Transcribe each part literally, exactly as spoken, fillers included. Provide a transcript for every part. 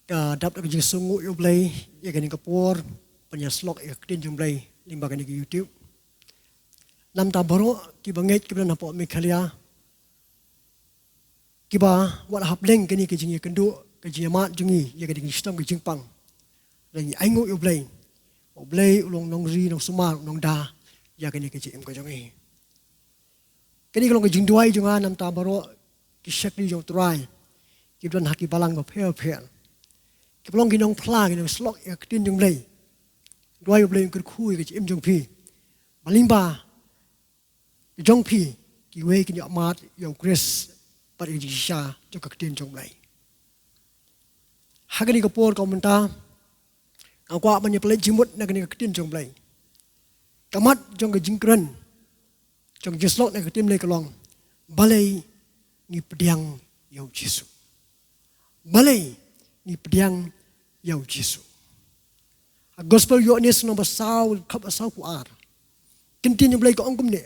Ka dap da ka jingsngew ïa U Blei ïa kane ka por ban ïa slok ïa ka ktien jong U Blei lyngba kane ka YouTube. Namar ta baroh kiba ngeit kiba don hapoh Meghalaya, kiba wat hapdeng kane ka jingïakynduh, ka jingïamad jong ngi ïa ka jingshitom ka jingpang, la ngi ainguh ïa U Blei. U Blei u long nongri nongsumar nongda ïa kane ka jingim ka jong ngi. Kane ka long ka jingduwai jong nga namar ta baroh ki shakri jong U Trai kiba don ha ki balang bapher bapher, kiba long ki nongphla, ki nongslok ïa ka ktien jong U Blei. Duwai U Blei un kyrkhu ïa ka jingim jong phi, ba lyngba jong phi kiwei kin ïoh mad ïa U Khrist bad ïa ka jingshisha jong ka ktien jong U Blei. Ha kane ka por ka mynta nga kwah ban ïa pynleit jingmut na kane ka ktien jong U Blei. Ka mat jong ka jingkren jong ka jingslok na ka ktien U Blei ka long: Balei ngi pdiang ïa U Jisu? Balei ngi pdiang ïa U Jisu? Ha Gospel Ïoannis lynnong ba saw, dkhot ba saw phew ar, ka ktien jong U Blei ka ong kumne: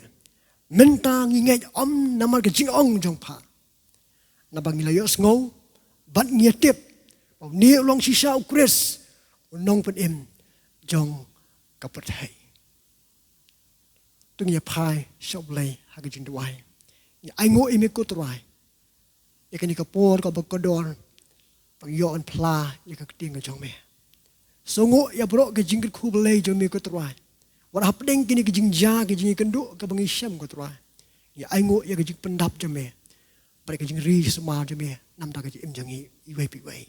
Mynta ngi ngeit ym namar ka jingong jong pha, naba ngi la ïohsngew bad ngi ïa tip ba une u long shisha U Khrist, U Nongpynim jong ka pyrthei. To ngin ïa phai sha U Blei ha ka jingduwai. Ngi ainguh ïa me ko Trai ïa kane ka por kaba kordor ba ngi ïoh ban phla ïa ka ktien ka jong me. Sngew ïa baroh ka jingkyrkhu balei jong me ko Trai, wat hapdeng kane ka jingjia, ka jingïakynduh kaba ngi shem ko Trai. Ngi ainguh ïa ka jingpyndap jong me bad ka jingri sumar jong me namar ka jingim jong ngi iwei pa iwei.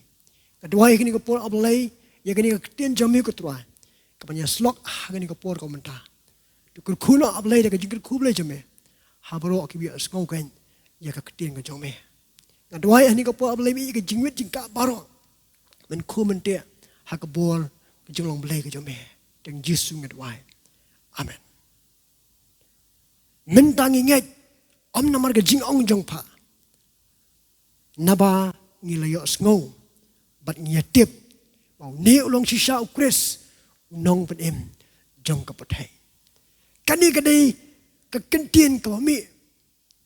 Nga duwai ïa kane ka por, A Blei, ïa kane ka ktien jong me ko Trai, kaban ïa slok ha kane ka por ka mynta. To kyrkhu noh, A Blei, da ka jingkyrkhu Blei jong me ha baroh kiba ïohsngew ïa ka ktien ka jong me. Nga duwai ha kane ka por, A Blei, ïa ka jingwit jingkah baroh ban khuid mynta ha ka bor ka jinglong Blei ka jong me. Dei na U Jisu nga duwai. Amen. Mynta ngi ngeit ym namar ka jingong jong pha, naba ngi la ïohsngew bad ngi ïa tip ba une u long shisha U Khrist, U Nongpynim jong ka pyrthei. Kane ka dei ka kyntien kaba mih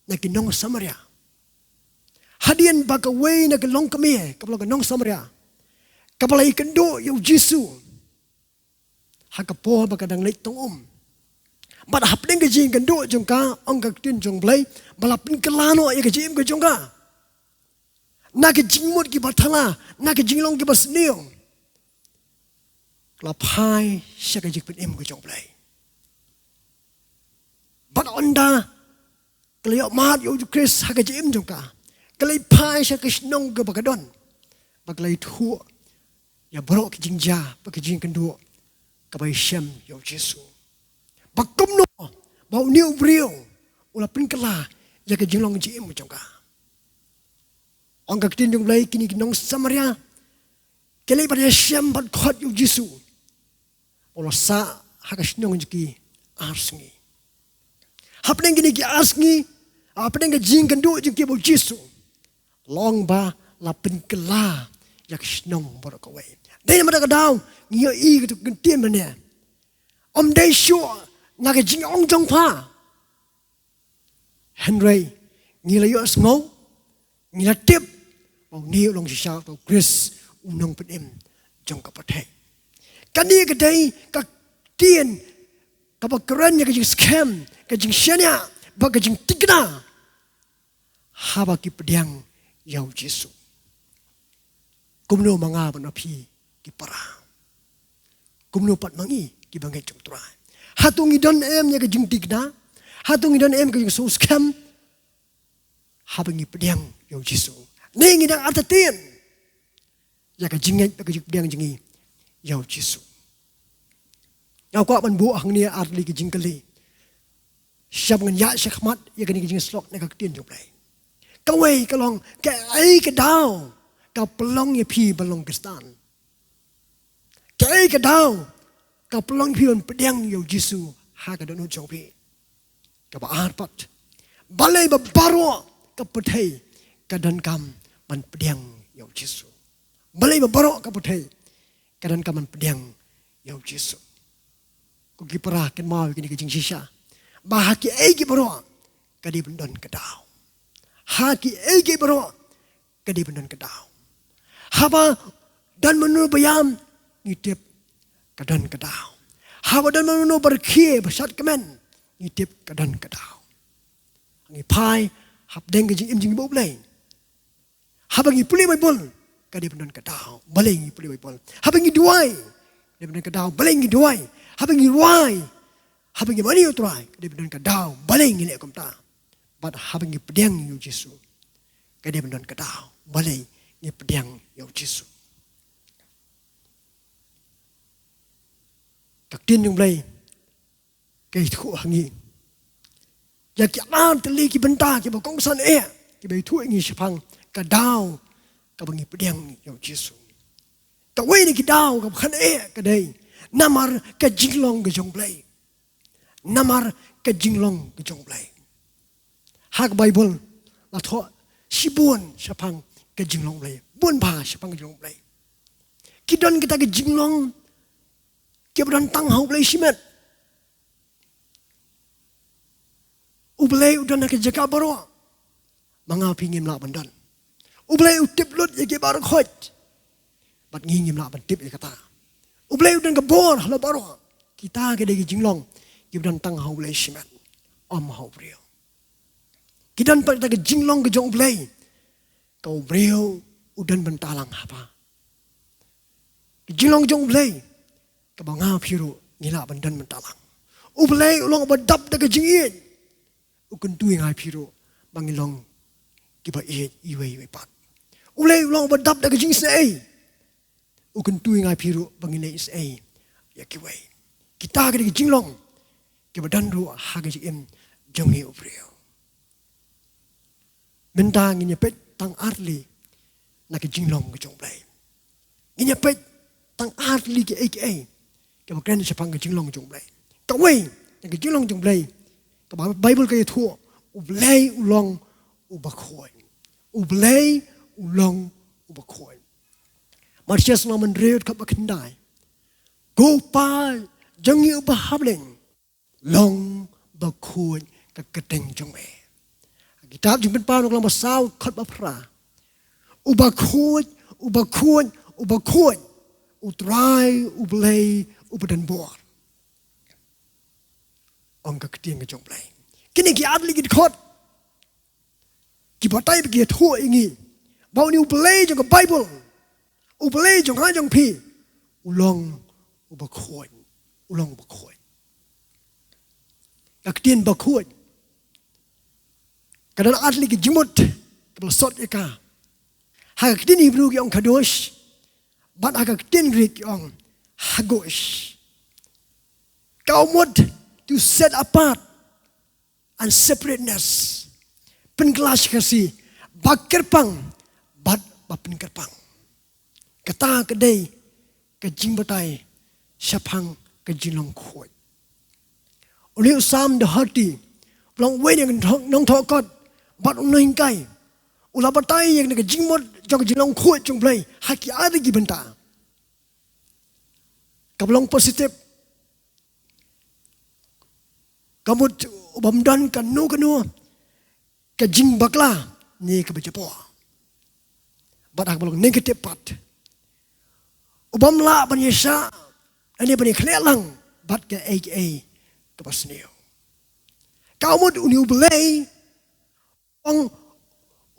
na ki nong Samaria. Hadien ba kawei na ki longkmie kaba long ka nong Samaria, kaba la ïakynduh ïa U Jisu ha ka por ba ka dang leit tong um. Bad hapdeng ka jingkynduh jong ka, ong ka ktien jong U Blei, ba la pynkylla noh ïa ka jingim ka jong ka na ka jingmut kaba thala, na ka jinglong kaba sniew. Ka la phai sha ka jingpynim ka jong U Blei. Bad ynda ka la ïoh mad ïa U Khrist ha ka jingim jong ka, ka la phai sha ka shnong kaba ka don, bad ka la ïathuh ïa baroh ka jingjia bad ka jingkynduh kaba ïashem ïa U Jisu, ba kumno ba une u briew u la pynkylla ïa ka jinglong jingim jong ka. Ong ka ktien jong U Blei, kine ki nong Samaria ki leit bad ïashem bad khot ïa U Jisu. U la sah ha ka shnong jong ki ar sngi. Hapdeng kine ki ar sngi, hapdeng ka jingkynduh jong ki bad U Jisu, long ba la pynkylla ïa ka shnong baroh kawei. Dei namar kata ka daw ngi ïohi ka ktien mynne, ym dei shuh na ka jingong jong pha. Hynrei ngi la ïohsngew, ngi la tip ba une u long shisha U Khrist, U Nongpynim jong ka pyrthei. Kane ka dei ka ktien kaba kren ïa ka jingskhem, ka jingshaniah bad ka jingtikna haba ki pdiang ïa U Jisu. Kumno ma nga bad ma phi ki para? Kumno pat ma ngi kiba ngeit jong U Trai? Hato ngi don em ïa ka jingtikna? Hato ngi don em ka jingsngewskhem haba ngi pdiang ïa U Jisu? Ne ngi dang artatien ïa ka jingngeit bad ka jingpdiang jong ngi ïa U Jisu? Nga kwah ban buh hangne ar tylli ki jingkylli sha ba ngan ïaid shakhmat ïa kane ka jingïasyllok na ka ktien jong U Blei. Kawei ka long, kaei ka daw ka pynlong ïa phi ban long Khristan? Kaei ka daw ka pynlong ïa phi ban pdiang ïa U Jisu ha ka dohnud jong phi? Kaba ar pat, balei ba baroh ka pyrthei ka donkam ban pdiang ïa U Jisu? Balei ba baroh ka pyrthei ka donkam ban pdiang ïa U Jisu? Ko ki para, kynmaw ïa kane ka jingshisha, ba ha kiei kiei baroh ka dei ban don ka daw. Ha kiei kiei baroh ka dei ban don ka daw. Haba Don mano ba ïam, ngi tip ka don ka daw. Haba don mano ba rkhie ba shad kmen, ngi tip ka don ka daw. Ngi phai hapdeng ka jingim jong ngi bad U Blei. Haba ngi pule Baibl, ka dei ban don ka daw balei ngi pule Baibl. Haba ngi duwai, ka dei ban don ka daw balei ngi duwai. Haba ngi rwai, haba ngi mane ïa U Trai, ka dei ban don ka daw balei ngi leh kumta. Bad haba ngi pdiang ïa U Jisu, ka dei ban don ka daw balei ngi pdiang ïa U Jisu. Ka ktien jong U Blei ka ïathuh ha ngi ïa ki ar tylli ki bynta kiba kongsan eh, kiba ïathuh ïa ngi shaphang ka daw kaba ngi pdiang ïa U Jisu. Kawei na ki daw kaba kongsan eh ka dei namar ka jinglong ka jong U Blei. Namar ka jinglong ka jong U Blei. Ha ka Baibl la thoh shibun shaphang ka jinglong U Blei. Bun bha shaphang ka jinglong U Blei. Ki don kita ki jinglong kiba don tang ha U Blei shimet. U Blei u don ha ka jaka baroh ma nga phi ngim lah ban don. U Blei u tip lut ïa ki baroh khoit bad ngi ngim lah ban tip ïa kata. U Blei u don ka bor halor baroh. Kita ki dei ki jinglong kiba don tang ha U Blei shimet, ym ha u briew. Ki don pat kita ki jinglong ki jong U Blei kaba u briew u don bynta lang haba ki jinglong jong U Blei kaba nga phi ruh ngi lah ban don bynta lang. U Blei u long uba dap da ka jingïeit. U kyntu ïa nga phi ruh ba ngi long kiba ïeit iwei iwei pat. U Blei u long uba dap da ka jingisynei. U kyntu ïa nga phi ruh ba ngin ïeit isynei ïa kiwei. Kita ki dei ki jinglong kiba don ruh ha ka jingim jong ngi u briew. Mynta ngin ïa peit tang ar tylli na ka jinglong ka jong U Blei. Ngin ïa peit tang ar tylli kiei kiei kiba kren shaphang ka jinglong jong U Blei. Kawei na ka jinglong jong U Blei kaba Baibl ka ïathuh, U Blei u long uba khuid. U Blei u long uba khuid. Mathaios lynnong ba hynriew dkhot ba khyndai. Ko Pa jong ngi uba ha bneng, long ba khuid ka kyrteng jong me. Kitab Jingpynpaw lynnong ba saw dkhot ba phra. Uba khuid, uba khuid, uba khuid. U Trai U Blei uba don bor, ong ka ktien ka jong U Blei. Kine ki ar tylli ki dkhot ki batai ba ki ïathuh ïa ngi ba une U Blei jong ka Baibl, U Blei jong nga jong phi, u long uba khuid, u long uba khuid. Ka ktien ba khuid ka don ar tylli ki jingmut kaba la sot ïa ka. Ha ka ktien Hebru ki ong kadosh, bad ha ka ktien Greek ki ong hagosh. Ka mut to set apart and separateness. Pynkylla shi khasi, ba kyrpang bad ba pynkyrpang. Kata ka dei ka jingbatai shaphang ka jinglong khuid. Une u Salm da hati, u long uwei na ki nongthoh kot bad u nonghikai, u la batai ïa ka jingmut jong ka jinglong khuid jong U Blei ha ki ar tylli ki bynta. Kaba long positive, ka mut u bym don kano kano ka jingbakla ne kaba jaboh. Bad ha kaba long negative pat, u bym lah ban ïashah ne ban ïakhleh lang bad kaei kaei kaba sniew. Ka mut une U Blei u long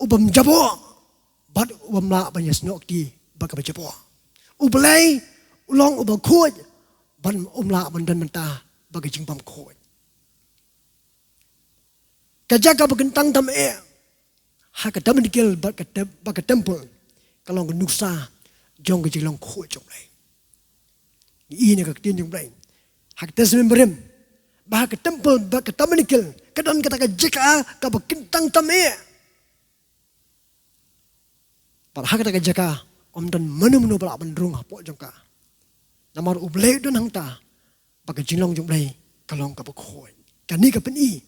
u bym jaboh bad u bym lah ban ïasnoh kti bad kaba jaboh. U Blei u long uba khuid bad um lah ban don bynta bad ka jingbymkhuid. Ka jaka ba kyntang tam eh ha ka tabernacle bad ka tem-, bad ka temple ka long ka nuksa jong ka jinglong khuid jong U Blei. Ngi i na ka ktien jong U Blei ha ka Testament Barim ba ha ka temple bad ka tabernacle ka don kata ka jaka kaba kyntang tam eh. Bad ha kata ka jaka ym don mano mano ba lah ban rung hapoh jong ka. Namar U Blei u don hangta, bad ka jinglong jong U Blei ka long kaba khuid. Kane ka pyni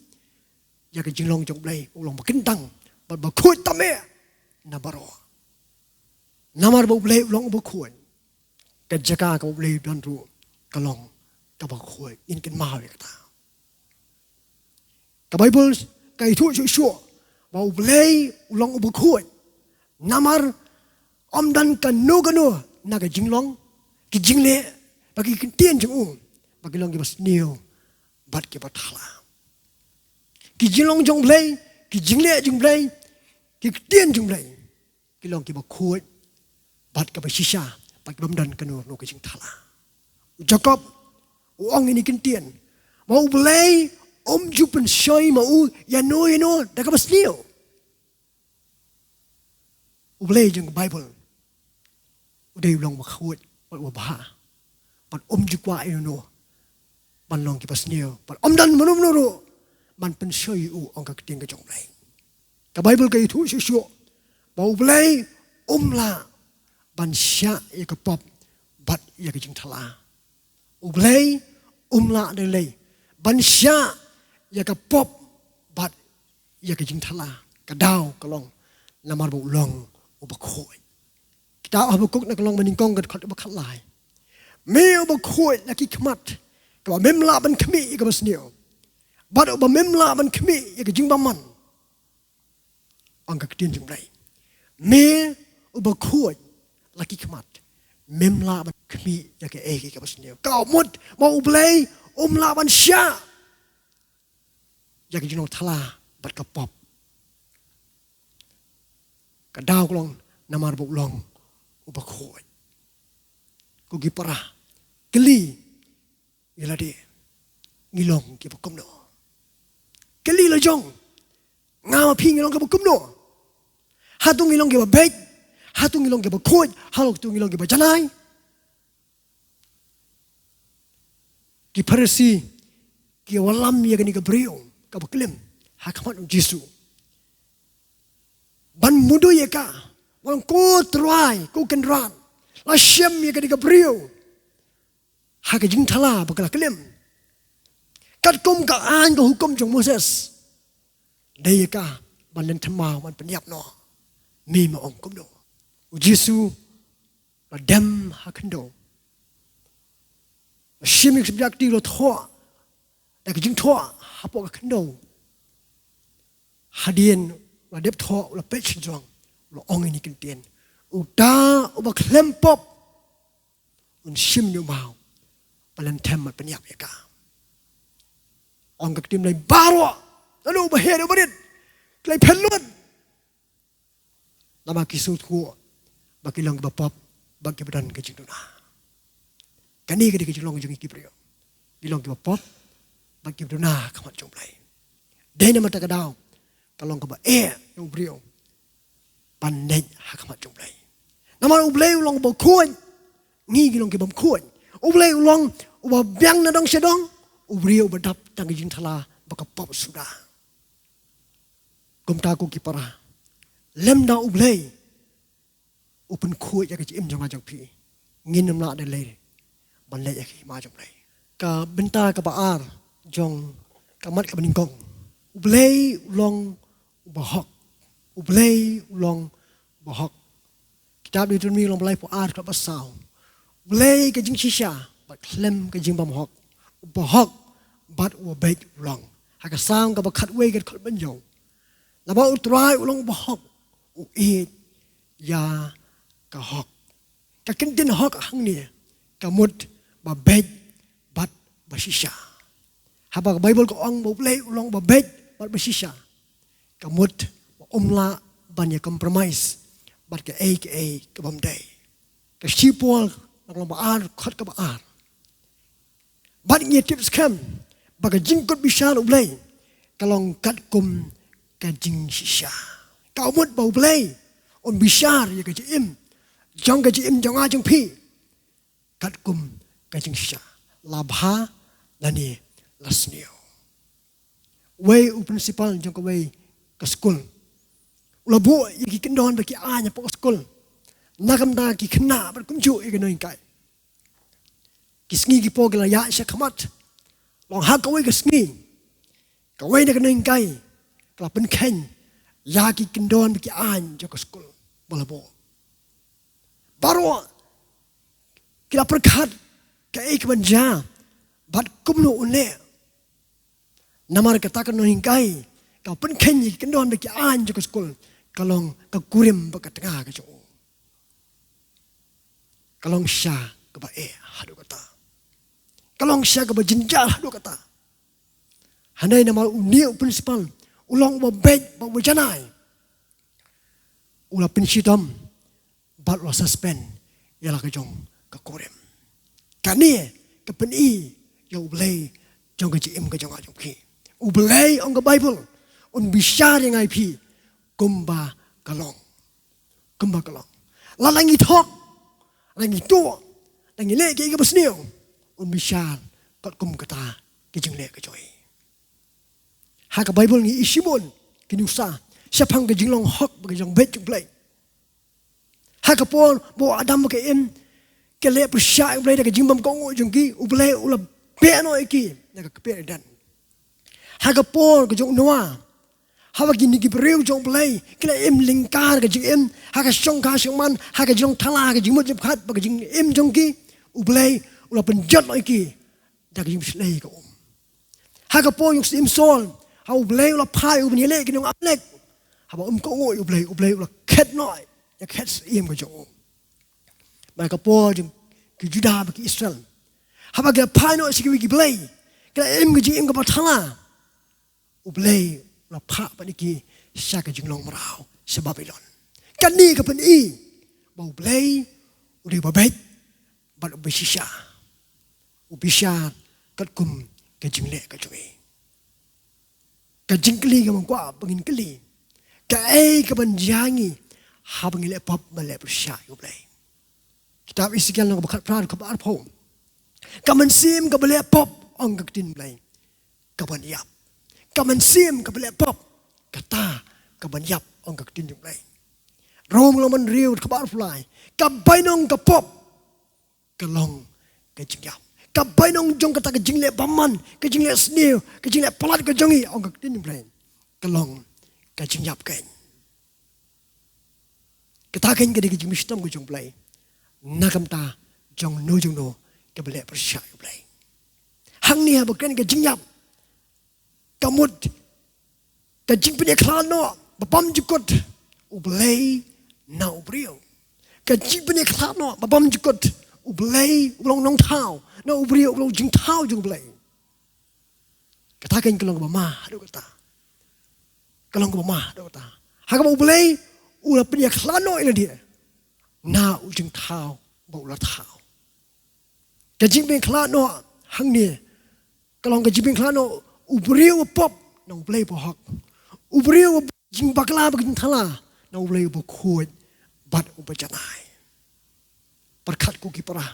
ïa ka jinglong jong U Blei, u long ba kyntang bad ba khuid tam eh na baroh. Namar ba U Blei u long uba khuid, ka jaka kaba U Blei u don ruh ka long kaba khuid. Ngin kynmaw ïa kata. Ka Baibl ka ïathuh shuh shuh ba U Blei u long uba khuid. Namar ym don kano kano na ka jinglong, ki jingleh, bad ki ktien jong u, ba ki long kiba sniew bad kiba thala. Ki jinglong jong U Blei, ki jingleh jong U Blei, ki ktien jong U Blei, ki long kiba khuid bad kiba shisha, bad ki bym don kano kano ka jingthala. U Jakob u ong ïa kine ki ktien, ma U Blei um ju pynshoi ma u ïano ïano da kaba sniew. U Blei jong ka Baibl u dei u long uba khuid bad uba bha, bad um ju kwah ïano ban long kiba sniew, bad um don mano mano ruh ban pynshoi ïa u, ong ka ktien ka jong U Blei. Ka Baibl ka ïathuh shuh shuh ba U Blei um lah ban shah ïa ka pop bad ïa ka jingthala. U Blei um lah de lei ban shah ïa ka pop bad ïa ka jingthala. Ka daw ka long namar ba u long uba khuid. Kitab Habakuk na ka lynnong banyngkong ka dkhot kaba khatlai: Me uba khuid la ki khmat, kaba mem lah ban khmih ïa kaba sniew, bad uba mem lah ban khmih ïa ka jingbymman, ong ka ktien jong U Blei. Me uba khuid la ki khmat, mem lah ban khmih ïa kaei kaei kaba sniew. Ka mut ba U Blei um lah ban shah ïa ka jinglong thala bad ka pop. Ka daw ka long namar ba u long uba khuid. Ko ki para, kylli ïa lade, ngi long kiba kumno? Kylli la jong nga ma phi, ngi long kiba kumno? Hato ngi long kiba beit? Hato ngi long kiba khuid? Hato ngi long kiba janai? Ki Pharisi ki wallam ïa kane ka briew kaba klim ha khmat U Jisu ban mudui ïa ka, wan, ko Trai, ko Kynrad, la shim ïa kane ka briew ha ka jingthala ba ka la klim, katkum ka aiñ, ka hukum jong Moses. Dei ïa ka ban lynthem maw, ban pynïap noh? Me me ong kumno? U Jisu la dem ha khyndew, la shim ïa ka shaphrang kti, la thoh da ka jingthoh hapoh ka khyndew. Hadien la dep thoh, la peit shajrong, la ong ïa kine ki ktien: Uta uba khlem pop, un shim ïa u maw ban lynthem bad pynïap ïa ka. Ong ka ktien Blei baroh, naduh uba heh haduh uba rit, ki la ïapher lut. Namar ki sngewthuh ba ki long kiba pop bad kiba don ka jingduna. Kane ka dei ka jinglong jong ngi ki briew. Ngi long kiba pop bad kiba duna ha khmat jong U Blei. Dei namar kata ka daw ka long kaba eh ïa u briew ban leit ha khmat jong U Blei. Namar U Blei u long uba khuid, ngi ngi long kibym khuid. U Blei u long uba biang na dong sha dong, u briew uba dap tang ka jingthala bad ka pop suda. Kumta ko ki para, lymda U Blei u pynkhuid ïa ka jingim jong nga jong phi, ngin ym lah de lei ban leit ïa ka hima jong U Blei. Ka bynta kaba ar jong ka mat kaba nyngkong: U Blei u long uba hok. U Blei u long uba hok. Kitab Deuteronomi lynnong ba laiphew ar, dkhot ba saw: U Blei ka jingshisha bad khlem ka jingbymhok, uba hok bad uba beit u long. Ha ka Salm kaba khatwei, ka dkhot ba hynñiew: Naba U Trai u long uba hok, u ïeit ïa ka hok. Ka kyntien hok hangne ka mut ba beit bad ba shisha. Haba ka Baibl ka ong ba U Blei u long uba beit bad ba shisha, ka mut ba um lah ban ïa compromise bad kaei kaei kabym dei. Ka shithi Paul na ka lynnong ba ar, dkhot kaba ar: Bad ngi tip skhem ba ka jingkut bishar U Blei ka long katkum ka jingshisha. Ka mut ba U Blei un bishar ïa ka jingim jong, ka jingim jong nga jong phi katkum ka jingshisha, la bha lane la sniew. Wei u principal jong kawei ka skul u la buh ïa ki kyndon bad ki aiñ hapoh ka skul na ka bynta ki khynnah bad kumjuh ïa ki nonghikai. Ki sngi ki por ki la ïaid sha khmat. Long ha kawei ka sngi, kawei na ki nonghikai ka la pynkheiñ ïa ki kyndon bad ki aiñ jong ka skul ba la buh. Baroh ki la pyrkhat kaei kaban jia bad kumno un leh. Namar kata ka nonghikai ka pynkheiñ ïa ki kyndon bad ki aiñ jong ka skul ka long ka kurim bad ka tnga ka jong u. Ka long shisha kaba eh haduh katta. Ka long shisha kaba jynjar haduh katta. Hynrei namar une u principal u long uba beit bad uba janai, u la pynshitom bad u la suspend ïa la ka jong ka kurim. Kane ka pyni ïa U Blei jong ka jingim ka jong nga jong phi. U Blei, ong ka Baibl, un bishar ïa nga ïa phi kumba ka long. Kumba ka long. Lada ngi thok, lada ngi tuh, lada ngi leh kaei kaba sniew, un bishar katkum kata ka jingleh ka jong ngi. Ha ka Baibl ngi i shibun ki nuksa shaphang ka jinglong hok bad ka jingbeit jong U Blei. Ha ka por ba u Adam bad ka Im ki leh pyrshah ïa U Blei da ka jingbym kohnguh jong ki, U Blei u la beh noh ïa ki na ka kper Eden. Ha ka por ka jong u Noah, haba kine ki briew jong U Blei ki la im lyngkar ka jingim ha ka shongkha shongman, ha ka jinglong thala, ha ka jingmut jingpyrkhat bad ka jingim jong ki, U Blei u la pynjot noh ïa ki da ka jingshlei ka um. Ha ka por jong u Syiem Saul, ha U Blei u la phah ïa u ban ïaleh ki nong Amalek. Haba um kohnguh ïa U Blei, U Blei u la khet noh ïa ka khet syiem ka jong u. Bad ha ka por jong ki Judah bad ki Israel, haba ki la phai noh sha kiwei ki blei, ki la im ka jingim kaba thala, U Blei u la phah pat ïa ki sha ka jinglong mraw sha Babilon. Kane ka pyni ba U Blei u dei uba beit bad uba shisha, u bishar katkum ka jingleh ka jong ngi. Ka jingkylli kaba nga kwah ba ngin kylli, kaei kaban jia ïa ngi haba ngi leh pop bad leh pyrshah ïa U Blei? Kitab Esekiel lynnong ba khatphra, kaba arphew. Ka mynsiem kaba leh pop, ong ka ktien U Blei, kaban ïap. Ka mynsiem kaba leh pop, kata kaban ïap, ong ka ktien U Blei. Rom lynnong ba hynriew, kaba arphew lai. Ka bainong ka pop ka long ka jingïap. Ka bainong jong kata ka jingleh bymman, ka jingleh sniew, ka jingleh palat ka jong ngi, ong ka ktien U Blei, ka long ka jingïap keiñ. Kata keiñ ka dei ka jingmynshitom ka jong U Blei na ka bynta jong no jong no kaba leh pyrshah ïa U Blei. Hangne haba kren ka jingïap, ka mut ka jingpynïakhlad noh ba bymjukut U Blei na u briew. Ka jingpynïakhlad noh ba bymjukut U Blei uba long nongthaw na u briew uba long jingthaw jong U Blei. Kata keiñ ka long kaba ma haduh katta. Ka long kaba ma haduh katta. Ha kaba U Blei u la pynïakhlad noh ïa lade na u jingthaw ba u la thaw. Ka jingpynïakhlad noh hangne ka long ka jingpynïakhlad noh u briew uba pop na U Blei uba hok, u briew uba jingbakla bad ka jingthala na U Blei uba khuid bad uba janai. Pyrkhat ko ki para,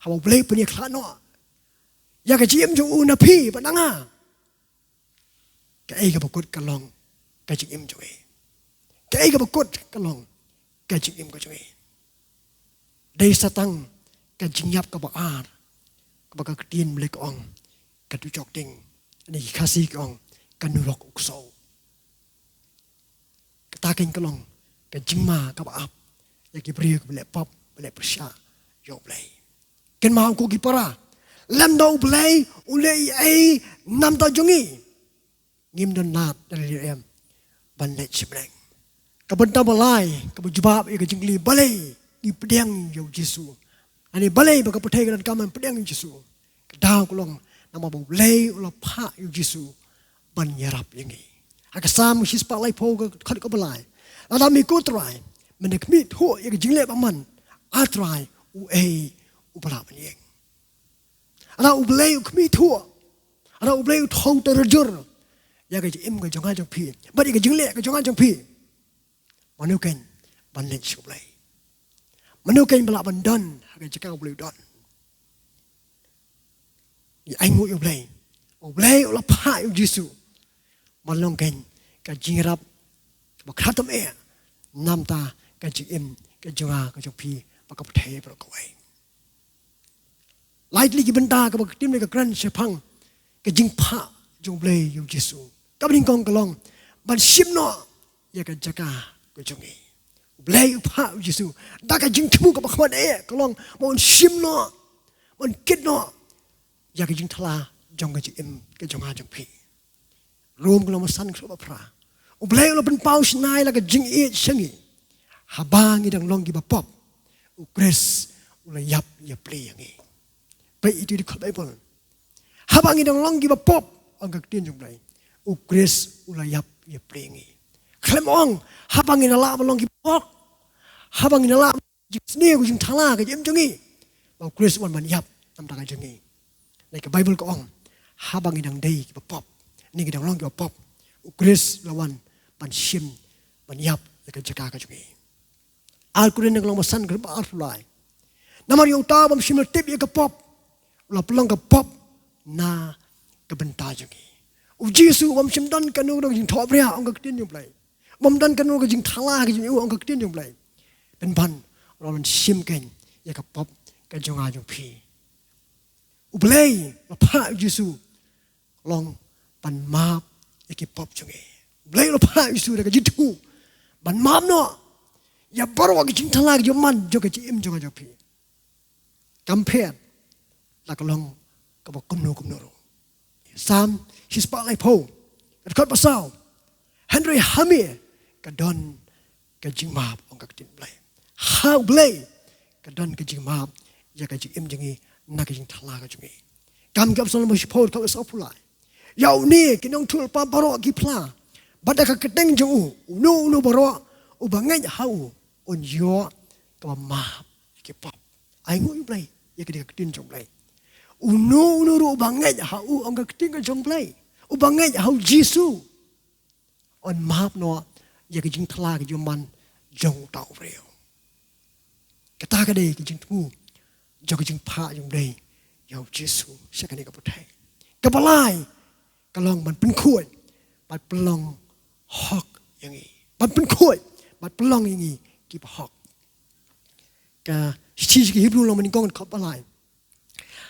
haba U Blei u pynïakhlad noh ïa ka jingim jong u na phi bad na nga, kaei kaba kut ka long ka jingim jong ngi? Kaei kaba kut ka long ka jingim ka jong ngi? Dei sa tang ka jingïap kaba ar, kaba ka ktien Blei ka ong, ka dujok ding, ne ki Khasi ki ong, ka nurok u ksew. Kata keiñ ka long ka jingma kaba ap ïa ki briew kiba leh pop, ba leh pyrshah ïa U Blei. Kynmaw ko ki para, lymda U Blei u leh ei ei namar jong ngi, ngim don lad da lade em ban leit sha bneng. Ka bynta ba lai kaba jubab ïa ka jingkylli balei ngi pdiang ïa U Jisu, lane balei ba ka pyrthei ka donkam ban pdiang ïa U Jisu, ka daw ka long namar ba U Blei u la phah ïa U Jisu ban ïarap ïa ngi. Ha ka Salm shispah laiphew, ka dkhot kaba lai, lada me ko Trai me da khmih thuh ïa ka jingleh bymman, A Trai, uei uba lah ban ïeng? Lada U Blei u khmih thuh, lada U Blei u thew tyrjur ïa ka jingim ka jong nga jong phi bad ïa ka jingleh ka jong nga jong phi, mano keiñ ban leit sha U Blei? Mano keiñ ba lah ban don ha ka jaka U Blei u don? Ngi ainguh ïa U Blei. U Blei u la phah ïa U Jisu ban long keiñ ka jingïarap kaba khlad tam eh namar ka jingim ka jong nga ka jong phi bad ka pyrthei baroh kawei. Lai tylli ki bynta kaba ka ktien Blei ka kren shaphang ka jingphah jong U Blei ïa U Jisu. Kaba nyngkong ka long ban shim noh ïa ka jaka ka jong ngi. U Blei u phah U Jisu da ka jingthmu kaba khmat eh, ka long ba un shim noh, ba un kit noh ïa ka jingthala jong ka jingim ka jong nga jong phi. Rom ka lynnong ba san, ka dkhot ba phra. U Blei u la pynpaw shynna ïa la ka jingïeit sha ngi haba ngi dang long kiba pop, U Khrist u la ïap ïa pli ïa ngi. Peit ïa kito ki dkhot Baibl. Haba ngi dang long kiba pop, ong ka ktien jong U Blei, U Khrist u la ïap ïa pli ïa ngi. Khlem ong haba ngi la lah ban long kiba hok, haba ngi la lah ban long ka jingsniew, ka jingthala, ka jingim jong ngi, ba U Khrist u wan ban ïap na ka bynta ka jong ngi. Lane ka Baibl ka ong, haba ngi dang dei kiba pop, ngi dang long kiba pop, U Khrist u la wan ban shim, ban ïap ïa ka jaka ka jong ngi. Ar Korinth ka lynnong ba san, ka dkhot arphew lai. Namar ïa uta u bym shym la tip ïa ka pop, u la pynlong ka pop na ka bynta jong ngi. U Jisu u bym shym don kano kano ka jingthohbria, ong ka ktien jong U Blei. U bym don kano ka jingthala ka jong u, ong ka ktien jong U Blei. Pynban u la wan shim kein ïa ka pop ka jong nga jong phi. U Blei u la phah ïa U Jisu long ban map ïa ki pop jong ngi. U Blei u la phah ïa U Jisu da ka jingthmu ban map noh ïa baroh ki jingthala, ki jingman jong ka jingim jong nga jong phi. Kam pher la ka long kaba kumno kumno ruh. Salm shispah laiphew, ka dkhot ba saw. Hynrei ha me ka don ka jingmap, ong ka ktien Blei. Ha U Blei ka don ka jingmap ïa ka jingim jong ngi, na ka jingthala ka jong ngi. Kam ki Absalom ba shiphew, ka dkhot ba sawphew lai. Ïa une ki nongïathuhlypa baroh ki phla, bad da ka kyrteng jong u uno uno baroh uba ngeit ha u un ïoh kaba map ïa ki pop. Ai nguh ïa U Blei ïa ka, ka ktien jong U Blei. Uno uno ruh uba ngeit ha u, ong ka ktien ka jong U Blei, uba ngeit ha U Jisu, un map noh ïa ka jingthala, ka jingman jong uta u briew. Kata ka dei ka jingthmu jong ka jingphah jong U Blei ïa U Jisu sha kane ka pyrthei. Kaba lai ka long ban pynkhuid bad pynlong hok ïa ngi, ban pynkhuid bad pynlong ïa ngi kiba hok. Ka shithi sha ki Hebru lynnong ba nyngkong, ka dkhot ba lai.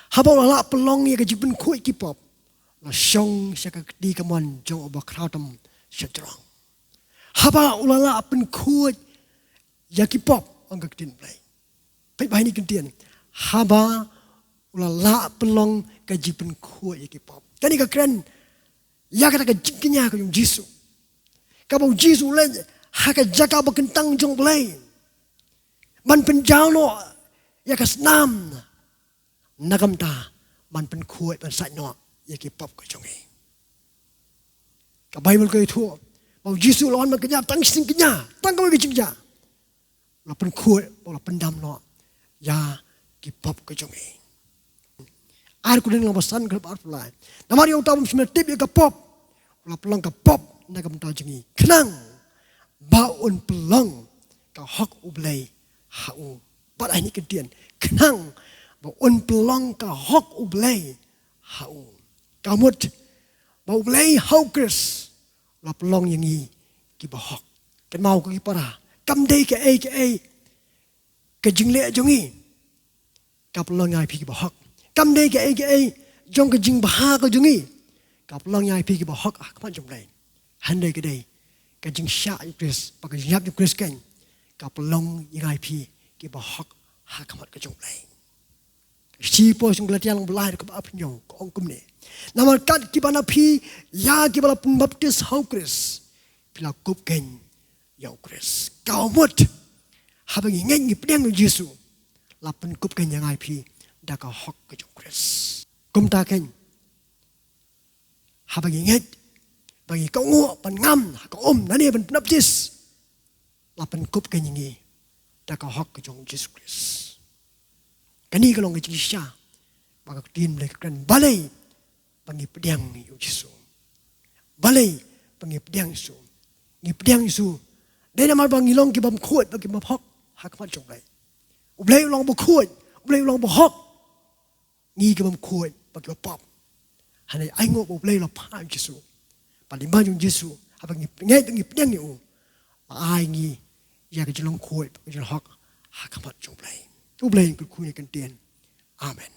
Haba u la lah pynlong ïa ka jingpynkhuid ki pop, u la shong sha ka kti kamon jong uba khraw tam shajrong. Haba u la lah pynkhuid ïa ki pop, ong ka ktien Blei. Peit ba ha kane ka ktien, haba u la lah pynlong ka jingpynkhuid ïa ki pop. Kane ka kren ïa kata ka jingkñia ka jong U Jisu, kaba U Jisu u leit ha ka jaka ba kyntang jong U Blei ban pynjaw noh ïa ka snam na ka bynta ban pynkhuid, ban sait noh ïa ki pop ka jong ngi. Ka Baibl ka ïathuh ba U Jisu u la wan ban kñia tang shi jingkñia, tang kawei ka jingkñia, u la pynkhuid, u la pyndam noh ïa ki pop ka jong ngi. Ar Korinth lynnong ba san, ka dkhot ba arphew lai. Namar ïa uta u bym shym la tip ïa ka pop, u la pynlong ka pop na ka bynta jong ngi, khnang ba un pynlong ka hok U Blei ha u. Bad ha kane ka ktien, khnang ba un pynlong ka hok U Blei ha u. Ka mut ba U Blei ha U Khrist u la pynlong ïa ngi kiba hok. Kynmaw ko ki para, kam dei kaei kaei ka jingleh jong ngi ka pynlong ïa ngi phi kiba hok. Kam dei kaei kaei jong ka jingbha ka jong ngi ka pynlong ïa ngi phi kiba hok ha khmat jong U Blei. Hynrei ka dei ka jingshah jong U Khrist bad ka jingïap jong U Khrist keiñ ka pynlong ïa ngi phi kiba hok ha khmat ka jong U Blei. Shithi Paul sha ki Galatia lynnong ba lai, ka dkhot ba arphew hynñiew, ka ong kumne: Namar kat kiba na phi ïa kiba la pynbaptis ha U Khrist, phi la kup keiñ ïa U Khrist. Ka mut haba ngi ngeit, ngi pdiang ïa U Jisu, la pynkup keiñ ïa ngi phi da ka hok ka jong U Khrist. Kumta keiñ, haba ngi ngeit, ba ngi kohnguh ban ngam ha ka um lane ban pynbaptis, la pynkup keiñ ïa ngi da ka hok ka jong U Jisu Khrist. Kane ka long ka jingshisha ba ka ktien Blei ka kren. Balei ba ngi pdiang ïa U Jisu? Balei ba ngi pdiang ïa U Jisu? Ngi pdiang ïa U Jisu dei namar ba ngi long ki bymkhuid bad ki bymhok ha khmat jong U Blei. U Blei u long bakhuid, U Blei u long bahok. Ngi ki bymkhuid bad ki bapop. Hynrei ainguh ba U Blei u la phah U Jisu. Bad lyngba jong U Jisu, haba ngi ngeit, ngi pdiang ïa u, la ai ngi ïa ka jinglong khuid, ka jinglong hok ha khmat jong U Blei. U Blei un kyrkhu ïa kane ka ktien. Amen.